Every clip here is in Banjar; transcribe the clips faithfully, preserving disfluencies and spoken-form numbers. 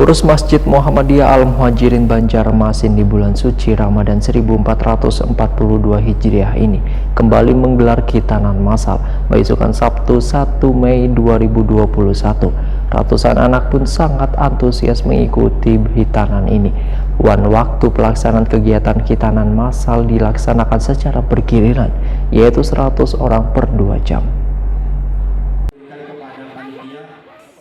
Pengurus Masjid Muhammadiyah Al-Muhajirin Banjarmasin di bulan suci Ramadan seribu empat ratus empat puluh dua Hijriah ini kembali menggelar khitanan massal baisukan Sabtu satu Mei dua ribu dua puluh satu. Ratusan anak pun sangat antusias mengikuti khitanan ini. Wan waktu pelaksanaan kegiatan khitanan massal dilaksanakan secara bergiliran, yaitu seratus orang per dua jam.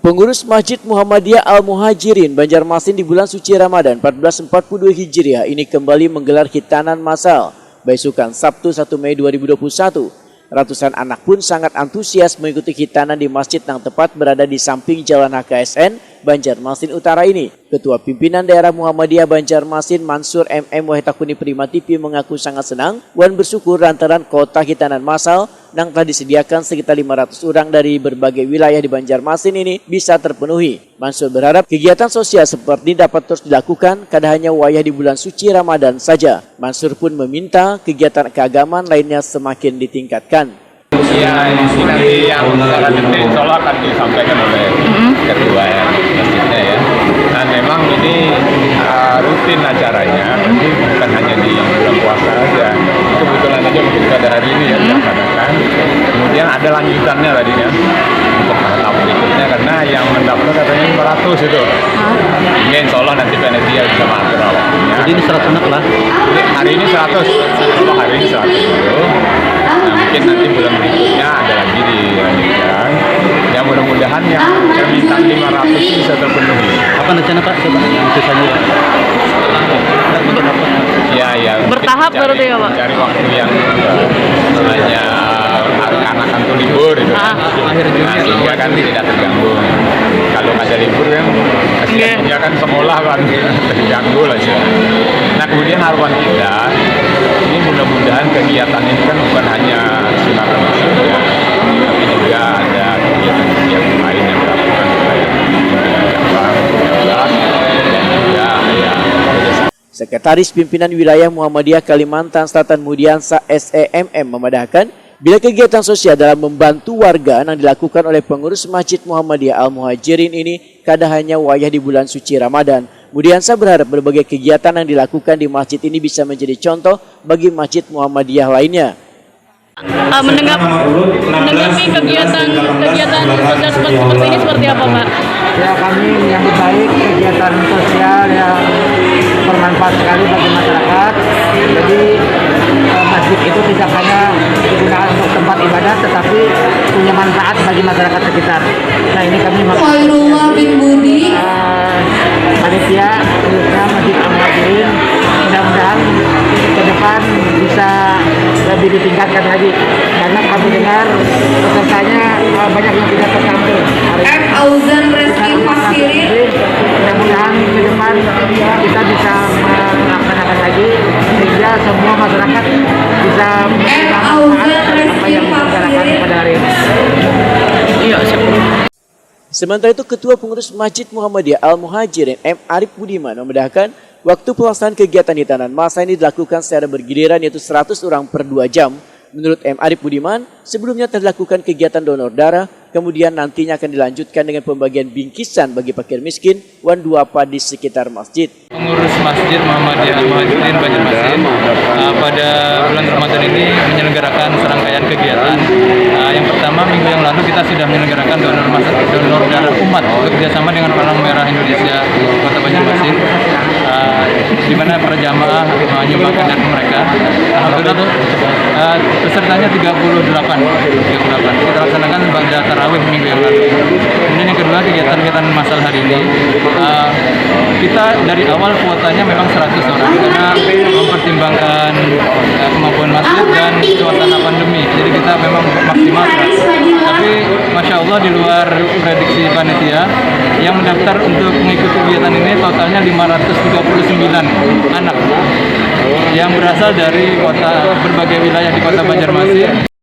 Pengurus Masjid Muhammadiyah Al-Muhajirin Banjarmasin di bulan suci Ramadan empat belas empat puluh dua Hijriah ini kembali menggelar khitanan massal baisukan Sabtu satu Mei dua ribu dua puluh satu. Ratusan anak pun sangat antusias mengikuti khitanan di masjid yang tepat berada di samping Jalan H K S N Banjarmasin Utara ini. Ketua Pimpinan Daerah Muhammadiyah Banjarmasin Mansur M M Wahitakuni Prima T V mengaku sangat senang wan bersyukur lantaran kuota khitanan massal nang telah disediakan sekitar lima ratus orang dari berbagai wilayah di Banjarmasin ini bisa terpenuhi. Mansur berharap kegiatan sosial seperti ini dapat terus dilakukan kada hanya wayah di bulan suci Ramadan saja. Mansur pun meminta kegiatan keagamaan lainnya semakin ditingkatkan. Ya, di sini yang secara detail insya Allah akan disampaikan oleh ketua ya, masjidnya ya. Dan memang ini uh, rutin acaranya, tapi bukan hanya di bulan puasa saja. Kebetulan aja waktu itu ada hari ini ya dilaksanakan. Kemudian ada lanjutannya tadi ya untuk tahap berikutnya karena yang mendaftar katanya lima ratus itu. Mungkin insya Allah nanti panitia bisa mengatur waktunya. Jadi ini seratus anak lah. Jadi hari ini seratus, insya Allah hari ini seratus dulu. Nah, mungkin nanti bulan berikutnya ada lagi dilanjutkan. Ya mudah-mudahan yang permintaan lima ratus itu bisa terpenuhi. Apa rencana Pak? Coba yang sisanya Pak. Ya ya. Bertahap Cari- berarti ya, Pak? Cari waktu yang hanya anak-anak tuh libur gitu kan. Ah. Akhir Juni Nah, atau sehingga dua kan Juni. Tidak terganggu. Kalau ada libur kan Iya. kasihannya kan sekolah kan terganggu lah sih. Nah kemudian harapan kita ini mudah-mudahan kegiatan ini kan bukan hanya silaturahmi saja, tapi juga ada kegiatan-kegiatan lain yang dilakukan oleh pimpinan cabang, cabang, dan juga ya Sekretaris Pimpinan Wilayah Muhammadiyah Kalimantan Selatan Mudiansa S E M M memadahkan, bila kegiatan sosial dalam membantu warga yang dilakukan oleh pengurus Masjid Muhammadiyah Al-Muhajirin ini kada hanya wayah di bulan suci Ramadan. Mudiansa berharap berbagai kegiatan yang dilakukan di masjid ini bisa menjadi contoh bagi masjid Muhammadiyah lainnya. Uh, mendengar menanggapi kegiatan kegiatan sosial seperti, seperti ini seperti apa, Pak? Ya, kami menyambut baik kegiatan sosial yang bermanfaat sekali bagi masyarakat. Jadi eh, masjid itu tidak hanya digunakan untuk tempat ibadah, tetapi punya manfaat bagi masyarakat sekitar. Nah, ini kami Khairullah bin Budi. Eh, panitia khususnya Masjid Al Muhajirin, mudah-mudahan ke depan bisa lebih ditingkatkan lagi karena kami dengar pesertanya eh, banyak yang tidak tertampil. M Auzan Reski Pasirin. Mudah-mudahan ke depan kita bisa melaksanakan lagi sehingga semua masyarakat bisa M Auzan Reski apa yang dilaksanakan Pasirin. Pada hari ini. Sementara itu, Ketua Pengurus Masjid Muhammadiyah Al-Muhajirin M Arif Budiman memedahkan, waktu pelaksanaan kegiatan di Tanan Masa ini dilakukan secara bergiliran yaitu seratus orang per dua jam. Menurut M Arif Budiman, sebelumnya telah dilakukan kegiatan donor darah, kemudian nantinya akan dilanjutkan dengan pembagian bingkisan bagi fakir miskin wan duafa di sekitar masjid. Pengurus Masjid Muhammadiyah Al-Muhajirin Banjarmasin uh, pada bulan Ramadan ini menyelenggarakan serangkaian kegiatan. Uh, yang pertama, minggu yang lalu kita sudah menyelenggarakan donor mas- donor darah umat bekerjasama dengan Palang Merah Indonesia Kota Banjarmasin, uh, di mana para jamaah menyumbangkan darah mereka. Alhamdulillah tuh, uh, pesertanya tiga puluh delapan, tiga puluh delapan. Kita laksanakan pada tarawih minggu yang lalu. Kemudian yang kedua, kegiatan-kegiatan massal hari ini, uh, kita dari awal kuotanya memang seratus orang karena mempertimbangkan uh, kemampuan masjid dan suasana pandemi. Jadi kita memang maksimal seratus. Tapi masya Allah, di luar prediksi panitia, yang mendaftar untuk mengikuti kegiatan ini totalnya lima ratus tiga puluh sembilan anak yang berasal dari kota, berbagai wilayah di Kota Banjarmasin.